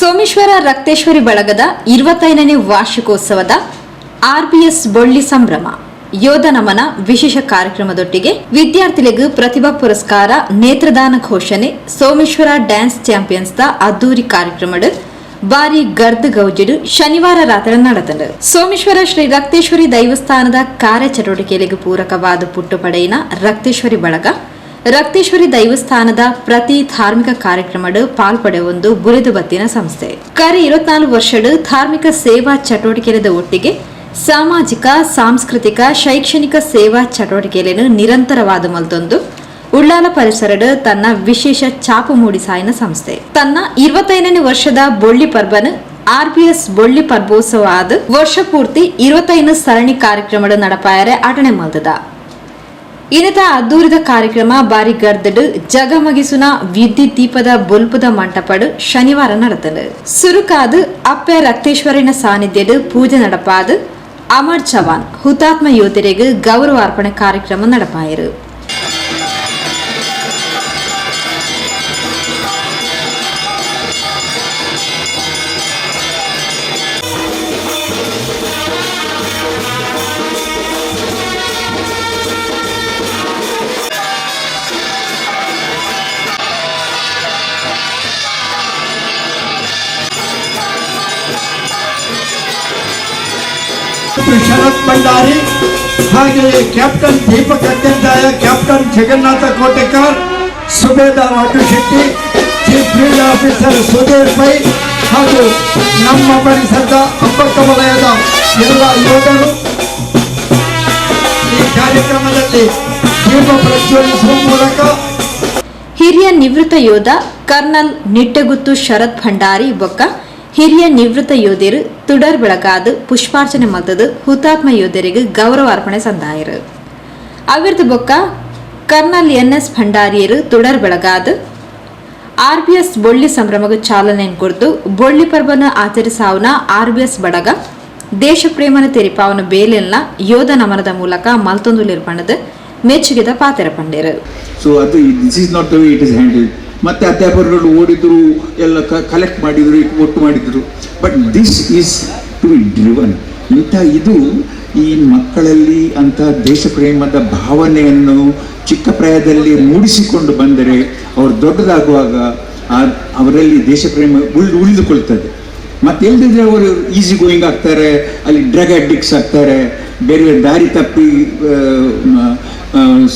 ಸೋಮೇಶ್ವರ ರಕ್ತೇಶ್ವರಿ ಬಳಗದ 25ನೇ ವಾರ್ಷಿಕೋತ್ಸವದ ಆರ್ಬಿಎಸ್ ಬೊಳ್ಳಿ ಸಂಭ್ರಮ ಯೋಧ ನಮನ ವಿಶೇಷ ಕಾರ್ಯಕ್ರಮದೊಟ್ಟಿಗೆ ವಿದ್ಯಾರ್ಥಿಗಳಿಗೆ ಪ್ರತಿಭಾ ಪುರಸ್ಕಾರ, ನೇತ್ರದಾನ ಘೋಷಣೆ, ಸೋಮೇಶ್ವರ ಡ್ಯಾನ್ಸ್ ಚಾಂಪಿಯನ್ಸ್ the ಅದ್ದೂರಿ ಕಾರ್ಯಕ್ರಮಡ್ ಬಾರಿ ಗರ್ದ್ ಗೌಜಿಡು ಶನಿವಾರ ರಾತ್ರಿ ನಡೆತಂಡು. ಸೋಮೇಶ್ವರ ಶ್ರೀ ರಕ್ತೇಶ್ವರಿ ದೈವಸ್ಥಾನದ ಕಾರ್ಯಚಟುವಟಿಕೆಗಳಿಗೆ ಪೂರಕವಾದ ಪುಟ್ಟುಪಡೆಯಿನ ರಕ್ತೇಶ್ವರಿ ಬಳಗ ರಕ್ತೇಶ್ವರಿ ದೈವಸ್ಥಾನದ ಪ್ರತಿ ಧಾರ್ಮಿಕ ಕಾರ್ಯಕ್ರಮಡ್ ಪಾಲ್ಪಡೆಯೊಂದು ಬುಲೆದು ಬತ್ತಿನ ಸಂಸ್ಥೆ. ಕರಿ 24 ವರ್ಷಡ್ ಧಾರ್ಮಿಕ ಸೇವಾ ಚಟುವಟಿಕೆದ ಒಟ್ಟಿಗೆ ಸಾಮಾಜಿಕ, ಸಾಂಸ್ಕೃತಿಕ, ಶೈಕ್ಷಣಿಕ ಸೇವಾ ಚಟುವಟಿಕೆಗಳನ್ನು ನಿರಂತರವಾದ ಮಲ್ತೊಂದು ಉಳ್ಳಾಲ ಪರಿಸರಡ್ ತನ್ನ ವಿಶೇಷ ಛಾಪು ಮೂಡಿಸಾಯಿನ ಸಂಸ್ಥೆ. ತನ್ನ 25ನೇ ವರ್ಷದ ಬೊಳ್ಳಿ ಪರ್ಬನ್ ಆರ್ಬಿಎಸ್ ಬೊಳ್ಳಿ ಪರ್ಬೋತ್ಸವ ಆದ ವರ್ಷ ಪೂರ್ತಿ 25 ಸರಣಿ ಕಾರ್ಯಕ್ರಮದ ನಡಪಾಯರೆ ಅಟಣೆ ಮಲ್ತದ. ಇನ್ನತ ಅದ್ದೂರಿದ ಕಾರ್ಯಕ್ರಮ ಬಾರಿ ಗರ್ದಡ್ ಜಗಮಗಿಸುನ ವಿದ್ಯುತ್ ದೀಪದ ಬೊಲ್ಪುದ ಮಂಟಪಡ್ ಶನಿವಾರ நடத்தது. ಸುರುಕಾದ್ ಅಪ್ಪೆ ರಕ್ತೇಶ್ವರಿನ ಸಾನ್ನಿಧ್ಯಡ್ ಪೂಜೆ நடப்பாது ಅಮರ್ ಜವಾನ್ ಹುತಾತ್ಮ ಯೋಧರಿಗೆ ಗೌರವಾರ್ಪಣೆ ಕಾರ್ಯಕ್ರಮ நடப்பாಯಿರು. ಶರತ್ ಭಂಡಾರಿ, ಹಾಗೆಯೇ ಕ್ಯಾಪ್ಟನ್ ದೀಪಕ್ ಅತ್ಯಂತಾಯ, ಕ್ಯಾಪ್ಟನ್ ಜಗನ್ನಾಥ ಕೋಟೆಕಾರ್, ಸುಬೇದಾರ್ Addu Shetty, chief field officer Sudhir Pai ಹಾಗೂ ನಮ್ಮ ಪರಿಸರದ ಅಬ್ಬಕ್ಕ ವಲಯದ ಎಲ್ಲ ಯೋಧರು ಈ ಕಾರ್ಯಕ್ರಮದಲ್ಲಿ ದೀಪ ಪ್ರಜ್ವಲಿಸುವ ಮೂಲಕ ಹಿರಿಯ ನಿವೃತ್ತ ಯೋಧ ಕರ್ನಲ್ ನಿಟ್ಟೆಗುತ್ತು ಶರತ್ ಭಂಡಾರಿ ಬೊಕ್ಕ ಹಿರಿಯ ನಿವೃತ್ತ ಯೋಧರು ತುಡರ್ ಬೆಳಗಾದು ಪುಷ್ಪಾರ್ಚನೆ ಮಲ್ತದು ಹುತಾತ್ಮ ಯೋಧರಿಗೆ ಗೌರವಾರ್ಪಣೆ ಸಂದಾಯರು. ಅವಿರ್ದ ಬೊಕ್ಕ ಕರ್ನಲ್ ಎನ್ಎಸ್ ಭಂಡಾರಿಯರು ತುಡರ್ ಬೆಳಗಾದು ಆರ್ಬಿಎಸ್ ಬೊಳ್ಳಿ ಸಂಭ್ರಮಕ್ಕೆ ಚಾಲನೆ ಕೊಡ್ತು ಬೊಳ್ಳಿ ಪರ್ಬನ ಆಚರಿಸಾವನ ಆರ್ಬಿಎಸ್ ಬಡಗ ದೇಶ ಪ್ರೇಮನ ತೆರಿಪಾವನ ಬೇಲೆಲ್ಲ ಯೋಧ ನಮನದ ಮೂಲಕ ಮಲ್ತೊಂದುಲಿರ್ಪಣದ ಮೆಚ್ಚುಗೆದ ಪಾತೆರ ಪಂಡೇರು. ಸೊ ಅದು, this is not the way it is handled. ಮತ್ತು ಅಧ್ಯಾಪಕರುಗಳು ಓಡಿದ್ರು, ಎಲ್ಲ ಕಲೆಕ್ಟ್ ಮಾಡಿದರು, ಒಟ್ಟು ಮಾಡಿದರು. But this is to be driven. ಇಂಥ ಇದು ಈ ಮಕ್ಕಳಲ್ಲಿ ಅಂಥ ದೇಶ ಪ್ರೇಮದ ಭಾವನೆಯನ್ನು ಚಿಕ್ಕ ಪ್ರಾಯದಲ್ಲಿ ಮೂಡಿಸಿಕೊಂಡು ಬಂದರೆ, ಅವರು ದೊಡ್ಡದಾಗುವಾಗ ಅವರಲ್ಲಿ ದೇಶಪ್ರೇಮ ಉಳಿದುಕೊಳ್ತದೆ. ಮತ್ತು ಇಲ್ಲದಿದ್ದರೆ ಅವರು ಈಸಿ ಗೋಯಿಂಗ್ ಆಗ್ತಾರೆ, ಅಲ್ಲಿ ಡ್ರಗ್ ಅಡ್ಡಿಕ್ಟ್ಸ್ ಆಗ್ತಾರೆ, ಬೇರೆ ಬೇರೆ ದಾರಿ ತಪ್ಪಿ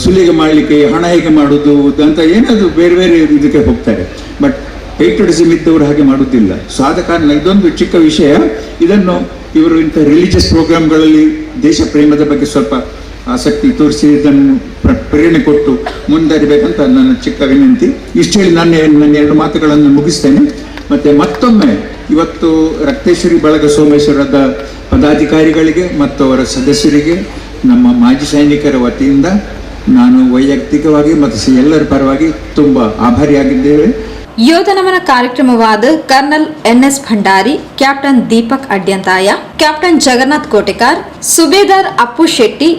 ಸುಲಿಗೆ ಮಾಡಲಿಕ್ಕೆ, ಹಣ ಹೇಗೆ ಮಾಡೋದು ಅಂತ ಏನಾದರೂ ಬೇರೆ ಬೇರೆ ಇದಕ್ಕೆ ಹೋಗ್ತಾರೆ. ಬಟ್ ಪೇಟ್ರಿಯಟಿಸಮ್ ಇದ್ದವರು ಹಾಗೆ ಮಾಡುವುದಿಲ್ಲ. ಸೊ ಆದ ಕಾರಣ ಇದೊಂದು ಚಿಕ್ಕ ವಿಷಯ. ಇದನ್ನು ಇವರು ಇಂಥ ರಿಲಿಜಿಯಸ್ ಪ್ರೋಗ್ರಾಮ್ಗಳಲ್ಲಿ ದೇಶ ಪ್ರೇಮದ ಬಗ್ಗೆ ಸ್ವಲ್ಪ ಆಸಕ್ತಿ ತೋರಿಸಿ, ಇದನ್ನು ಪ್ರೇರಣೆ ಕೊಟ್ಟು ಮುಂದುವರಿಬೇಕಂತ ನನ್ನ ಚಿಕ್ಕ ವಿನಂತಿ. ಇಷ್ಟು ಹೇಳಿ ನಾನು ನನ್ನ ಎರಡು ಮಾತುಗಳನ್ನು ಮುಗಿಸ್ತೇನೆ. ಮತ್ತು ಮತ್ತೊಮ್ಮೆ ಇವತ್ತು ರಕ್ತೇಶ್ವರಿ ಬಳಗ ಸೋಮೇಶ್ವರದ ಪದಾಧಿಕಾರಿಗಳಿಗೆ ಮತ್ತು ಅವರ ಸದಸ್ಯರಿಗೆ ನಮ್ಮ ಮಾಜಿ ಸೈನಿಕರ ವತಿಯಿಂದ ನಾನು ವೈಯಕ್ತಿಕವಾಗಿ ಮತ್ತು ಎಲ್ಲರ ಪರವಾಗಿ ತುಂಬ ಆಭಾರಿಯಾಗಿದ್ದೇವೆ. ಯೋಧ ನಮನ ಕಾರ್ಯಕ್ರಮವಾದ colonel NS Bhandari, captain Deepak Adyanthaya, captain Jagannath Kotekar, Subedar Appu Shetty,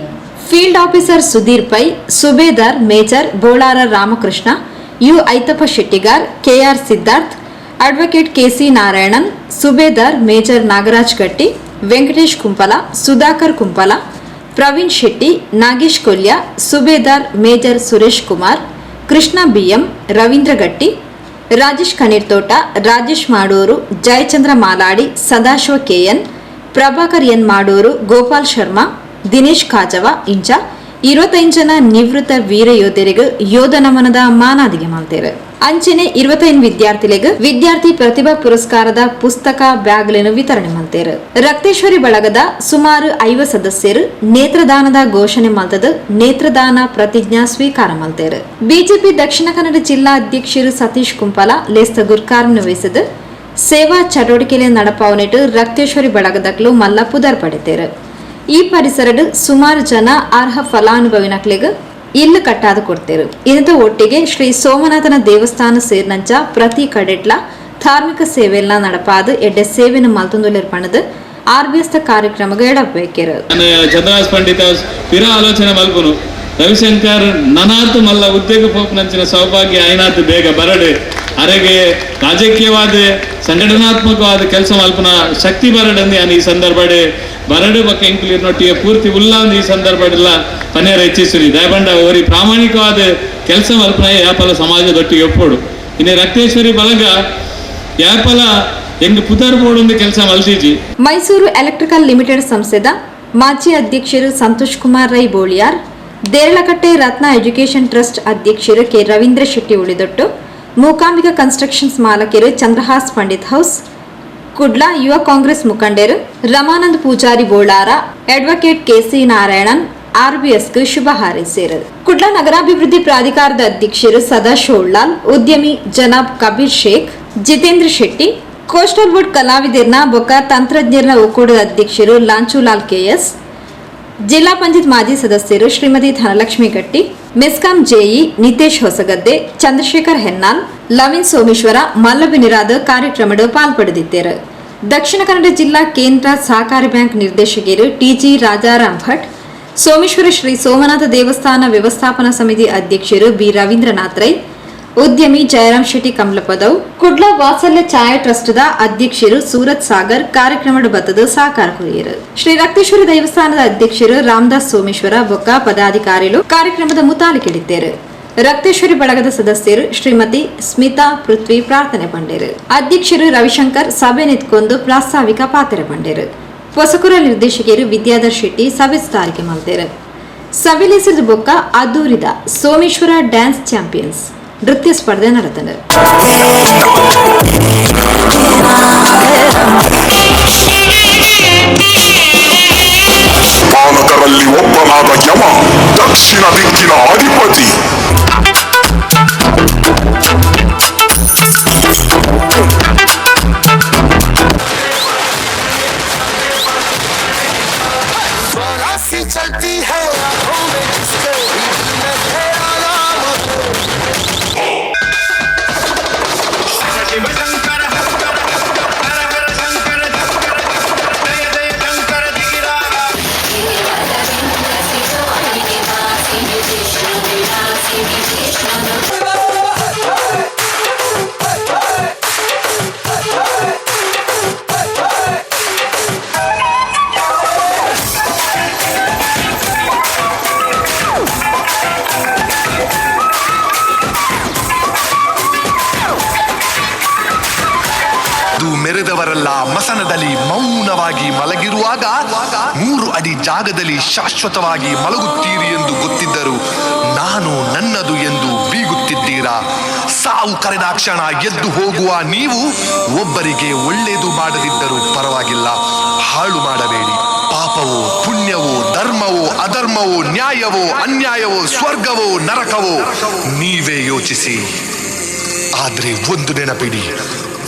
field officer Sudhir pi, Subedar major Bolara Ramakrishna, you Aithappa Shettigar, K R Siddharth, advocate KC Narayanan, Subedar major Nagaraj ಗಟ್ಟಿ, ವೆಂಕಟೇಶ್ ಕುಂಪಲ, ಸುಧಾಕರ್ ಕುಂಪಲ, ಪ್ರವೀಣ್ ಶೆಟ್ಟಿ, ನಾಗೇಶ್ ಕೊಲ್ಯ, ಸುಬೇದಾರ್ major Suresh Kumar, Krishna BM, Ravindra ಗಟ್ಟಿ, ರಾಜೇಶ್ ಕಣೀರ್ತೋಟ, ರಾಜೇಶ್ ಮಾಡೂರು, Jayachandra Maladi, Sadashiva K N, Prabhakar ಎನ್ ಮಾಡೂರು, ಗೋಪಾಲ್ ಶರ್ಮಾ, ದಿನೇಶ್ ಕಾಜವ ಇಂಚ 25 ಜನ ನಿವೃತ್ತ ವೀರ ಯೋಧರಿಗೆ ಯೋಧ ನಮನದ ಮಾನಾದಿಗೆ ಮಾಡ್ತೇವೆ. ಅಂಚನೆ 25 ವಿದ್ಯಾರ್ಥಿಗಳಿಗೆ ವಿದ್ಯಾರ್ಥಿ ಪ್ರತಿಭಾ ಪುರಸ್ಕಾರದ ಪುಸ್ತಕ, ಬ್ಯಾಗ್ಗಳನ್ನು ವಿತರಣೆ ಮಾಡ್ತೇವೆ. ರಕ್ತೇಶ್ವರಿ ಬಳಗದ ಸುಮಾರು 50 ಸದಸ್ಯರು ನೇತ್ರದಾನದ ಘೋಷಣೆ ಮಲ್ತದ ನೇತ್ರದಾನ ಪ್ರತಿಜ್ಞಾ ಸ್ವೀಕಾರ ಮಲ್ತೇರು. ಬಿಜೆಪಿ ದಕ್ಷಿಣ ಕನ್ನಡ ಜಿಲ್ಲಾ ಅಧ್ಯಕ್ಷರು ಸತೀಶ್ ಕುಂಪಲ ಲೇಸ್ತ ಗುರ್ಕಾರ್ಮೆನ್ ವಹಿಸಿದ ಸೇವಾ ಚಟುವಟಿಕೆಯಲ್ಲಿ ನಡಪಾವನಿಟ್ಟು ರಕ್ತೇಶ್ವರಿ ಬಳಗದಕ್ಲು ಮಲ್ಲ ಪುದರ್ ಪಡೆತೇರು. ಈ ಪರಿಸರಡ್ ಸುಮಾರು ಜನ ಅರ್ಹ ಫಲಾನುಭವಿನಕ್ಲಿಗೆ ಇಲ್ಲು ಕಟ್ಟಾದ ಕೊಡ್ತೇರು. ಇದರ ಒಟ್ಟಿಗೆ ಶ್ರೀ ಸೋಮನಾಥನ ದೇವಸ್ಥಾನ ಸೇರಿನಂಚ ಪ್ರತಿ ಕಡೆಟ್ಲ ಧಾರ್ಮಿಕ ಸೇವೆಲ್ಲ ನಡಪಾದ ಎಡ್ಡೆ ಸೇವೆನ ಮಲ್ತೊಂದುಲಿರ್ಪಣದ ಆರ್ಬಿಎಸ್ ಕಾರ್ಯಕ್ರಮಕ್ಕೆ ಎಡಬೇಕಿರು. ಚಂದ್ರಹಾಸ್ ಪಂಡಿತ ಪಿರ ಆಲೋಚನೆ ಮಲ್ಪುನು. Ravishankar ನನಾತ್ ಮಲ್ಲ ಉದ್ಯೋಗ ಪೋಪುನಂಚಿನ ಸೌಭಾಗ್ಯ ಆಯ್ನಾತ್ ಬೇಗ ಬರಡು ಅರೆಗೆ ರಾಜಕೀಯವಾದ ಸಂಘಟನಾತ್ಮಕವಾದ ಕೆಲಸ ಮಲ್ಪನ ಶಕ್ತಿ ಬರಡಂದು ಯಾನ್ ಈ ಸಂದರ್ಭಡ್ ಬರಡು ಬೊಕ್ಕ ಎಂಕುಲು ಇರ್ನೊಟ್ಟಿಗೆ ಪೂರ್ತಿ ಉಲ್ಲ ಈ ಸಂದರ್ಭಡಿಲ್ಲ ಪನೇರ ಹೆಚ್ಚಿಸುನಿ ದಯಬಂಡ ಒರಿ ಪ್ರಾಮಾಣಿಕವಾದ ಕೆಲಸ ಮಲ್ಪನ ಯಾಪಲ ಸಮಾಜದೊಟ್ಟಿಗೆ ಒಪ್ಪೋಡು. ಇನ್ನು ರಕ್ತೇಶ್ವರಿ ಬಳಗ ಯಾಪಲ ಎಂಗ್ ಪುದರ್ ಬೋಡೊಂದು ಕೆಲಸ ಮಲ್ತಿಜಿ. ಮೈಸೂರು ಎಲೆಕ್ಟ್ರಿಕಲ್ ಲಿಮಿಟೆಡ್ ಸಂಸ್ಥೆದ ಮಾಜಿ ಅಧ್ಯಕ್ಷರು ಸಂತೋಷ್ ಕುಮಾರ್ ರೈ ಬೋಳಿಯಾರ್, ದೇರಳಕಟ್ಟೆ ರತ್ನ ಎಜುಕೇಷನ್ ಟ್ರಸ್ಟ್ ಅಧ್ಯಕ್ಷರು K Ravindra Shetty ಉಳಿದೊಟ್ಟು, Mookambika constructions ಮಾಲಕರು Chandrahas Pandit house, Kudla ಯುವ ಕಾಂಗ್ರೆಸ್ ಮುಖಂಡರು ರಮಾನಂದ್ ಪೂಜಾರಿ ಬೋಳಾರ, ಅಡ್ವೊಕೇಟ್ ಕೆಸಿ ನಾರಾಯಣನ್ ಆರ್ಬಿಎಸ್ಗೆ ಶುಭ ಹಾರೈಸಿದರು. ಕುಡ್ಲ ನಗರಾಭಿವೃದ್ಧಿ ಪ್ರಾಧಿಕಾರದ ಅಧ್ಯಕ್ಷರು ಸದಾಶಿವ ಉಳ್ಳಾಲ್, ಉದ್ಯಮಿ ಜನಾಬ್ ಕಬೀರ್ ಶೇಖ್, ಜಿತೇಂದ್ರ ಶೆಟ್ಟಿ, ಕೋಸ್ಟಲ್ ವುಡ್ ಕಲಾವಿದರ್ನ ಬೊಕ್ಕ ತಂತ್ರಜ್ಞರ್ನ ಒಕ್ಕೂಟದ ಅಧ್ಯಕ್ಷರು ಲಾಂಚುಲಾಲ್ ಕೆಎಸ್, ಜಿಲ್ಲಾ ಪಂಚಾಯತ್ ಮಾಜಿ ಸದಸ್ಯರು ಶ್ರೀಮತಿ ಧನಲಕ್ಷ್ಮಿ ಗಟ್ಟಿ, ಮೆಸ್ಕಾಂ ಜೆಇ ನಿತೇಶ್ ಹೊಸಗದ್ದೆ, ಚಂದ್ರಶೇಖರ್ ಹೆನ್ನಾಲ್, ಲವಿನ್ ಸೋಮೇಶ್ವರ ಮಲ್ಲಬಿನಿರಾದ ಕಾರ್ಯಕ್ರಮದ ಪಾಲ್ಪಡೆದಿದ್ದರು. ದಕ್ಷಿಣ ಕನ್ನಡ ಜಿಲ್ಲಾ ಕೇಂದ್ರ ಸಹಕಾರಿ ಬ್ಯಾಂಕ್ ನಿರ್ದೇಶಕರು ಟಿಜಿ ರಾಜಾರಾಮ್ ಭಟ್, ಸೋಮೇಶ್ವರ ಶ್ರೀ ಸೋಮನಾಥ ದೇವಸ್ಥಾನ ವ್ಯವಸ್ಥಾಪನಾ ಸಮಿತಿ ಅಧ್ಯಕ್ಷರು ಬಿ ರವೀಂದ್ರನಾಥ್ ರೈ, ಉದ್ಯಮಿ ಜಯರಾಮ್ ಶೆಟ್ಟಿ ಕಮಲಪದವ್, ಕುಡ್ಲ ವಾತ್ಸಲ್ಯ ಛಾಯಾ ಟ್ರಸ್ಟ್ದ ಅಧ್ಯಕ್ಷರು ಸೂರತ್ ಸಾಗರ್ ಕಾರ್ಯಕ್ರಮದ ಬತ್ತದ ಸಹಕಾರ ಕೊರಿಯರು. ಶ್ರೀ ರಕ್ತೇಶ್ವರ ದೇವಸ್ಥಾನದ ಅಧ್ಯಕ್ಷರು ರಾಮದಾಸ್ ಸೋಮೇಶ್ವರ ಬೊಕ್ಕ ಪದಾಧಿಕಾರಿಗಳು ಕಾರ್ಯಕ್ರಮದ ಮುತಾಲಿಕಿಡಿದ್ದಾರೆ. ರಕ್ತೇಶ್ವರಿ ಬಳಗದ ಸದಸ್ಯರು ಶ್ರೀಮತಿ ಸ್ಮಿತಾ ಪೃಥ್ವಿ ಪ್ರಾರ್ಥನೆ ಪಂಡೇರು. ಅಧ್ಯಕ್ಷರು ರವಿಶಂಕರ್ ಸಭೆ ನಿಂತ್ಕೊಂಡು ಪ್ರಾಸ್ತಾವಿಕ ಪಾತ್ರ ಪಂಡೇರು. ಪೊಸಕುರ ನಿರ್ದೇಶಕರು ವಿದ್ಯಾಧರ್ ಶೆಟ್ಟಿ ಸಭೆ ತಾರಿಕೆ ಮಲ್ತೇರು. ಸಭೆಲಿಸಿದ ಬೊಕ್ಕ ಅದ್ದೂರಿದ ಸೋಮೇಶ್ವರ ಡ್ಯಾನ್ಸ್ ಚಾಂಪಿಯನ್ಸ್ ನೃತ್ಯ ಸ್ಪರ್ಧೆ ನಡೆತನು. ಪಾಲಕರಲ್ಲಿ ಒಬ್ಬನಾದ ಯಮ ದಕ್ಷಿಣ ದಿಕ್ಕಿನ ಅಧಿಪತಿ. सी चलती है आंखों में जिसके भी दिल में तेरा नाम है। ಅದು ಮೆರೆದವರೆಲ್ಲ ಮಸನದಲ್ಲಿ ಮೌನವಾಗಿ ಮಲಗಿರುವಾಗ 3 ಅಡಿ ಜಾಗದಲ್ಲಿ ಶಾಶ್ವತವಾಗಿ ಮಲಗುತ್ತೀರಿ ಎಂದು ಗೊತ್ತಿದ್ದರು ನಾನು ನನ್ನದು ಎಂದು ಬೀಗುತ್ತಿದ್ದೀರಾ. ಸಾವು ಕರೆದ ಕ್ಷಣ ಎದ್ದು ಹೋಗುವ ನೀವು ಒಬ್ಬರಿಗೆ ಒಳ್ಳೇದು ಮಾಡದಿದ್ದರೂ ಪರವಾಗಿಲ್ಲ, ಹಾಳು ಮಾಡಬೇಡಿ. ಪಾಪವೋ ಪುಣ್ಯವೋ ಧರ್ಮವೋ ಅಧರ್ಮವೋ ನ್ಯಾಯವೋ ಅನ್ಯಾಯವೋ ಸ್ವರ್ಗವೋ ನರಕವೋ ನೀವೇ ಯೋಚಿಸಿ. ಆದ್ರೆ ಒಂದು ನೆನಪಿಡಿ,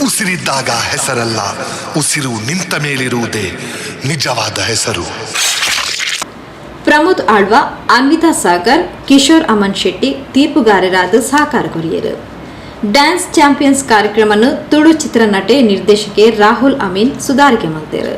ಉಸಿರಿದ್ದಾಗ ಹೆಸರಲ್ಲ, ಉಸಿರು ನಿಂತ ಮೇಲಿರುವುದೇ ನಿಜವಾದ ಹೆಸರು. ಪ್ರಮೋದ್ ಆಳ್ವ, ಅನ್ವಿತಾ ಸಾಗರ್, ಕಿಶೋರ್ ಅಮನ್ ಶೆಟ್ಟಿ ತೀರ್ಪುಗಾರರಾದ ಸಹಕಾರ ಕೊರಿಯರು. ಡ್ಯಾನ್ಸ್ ಚಾಂಪಿಯನ್ಸ್ ಕಾರ್ಯಕ್ರಮವನ್ನು ತುಳು ಚಿತ್ರನಟೆ ನಿರ್ದೇಶಕೆ ರಾಹುಲ್ ಅಮೀನ್ ಸುಧಾರಿಕೆ ಮಲ್ತೇರು.